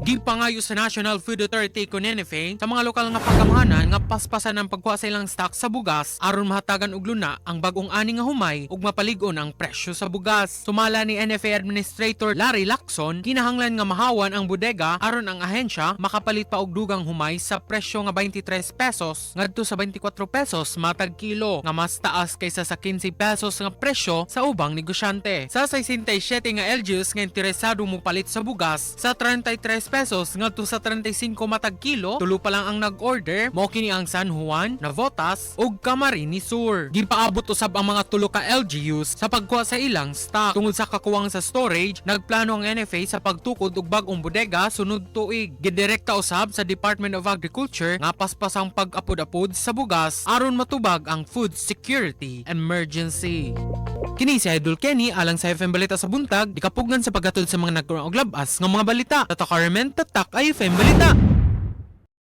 Gipangayo sa National Food Authority kon NFA sa mga lokal nga paggamhanan nga paspasan ang pagkuha sa ilang stock sa bugas aron mahatagan og luna ang bag-ong ani nga humay ug mapalig-on ang presyo sa bugas. Sumala ni NFA Administrator Larry Lacson, kinahanglan nga mahawan ang bodega aron ang ahensya makapalit pa og dugang humay sa presyo nga 23 pesos ngadto sa 24 pesos matag kilo, nga mas taas kaysa sa 15 pesos nga presyo sa ubang negosyante. Sa 67 nga LGUs nga interesado mopalit sa bugas sa 33 pesos ngadto sa 35 matag kilo, tulo pa lang ang nag-order, mao kini ang San Juan, Navotas ug Camarines Sur. Gipaabot usab ang mga tulo ka LGUs sa pagkuha sa ilang stock. Tungod sa kakuwang sa storage, nagplano ang NFA sa pagtukod og bag-ong bodega sunod tuig. Gidirekta usab sa Department of Agriculture nga paspasang pag-apod-apod sa bugas aron matubag ang food security emergency. Kini si Idol Kenny alang sa FM Balita sa buntag, di kapugnan sa paghatod sa mga nagkurang og labas nga mga balita. Tatak Carmen, tatak ay FM Balita.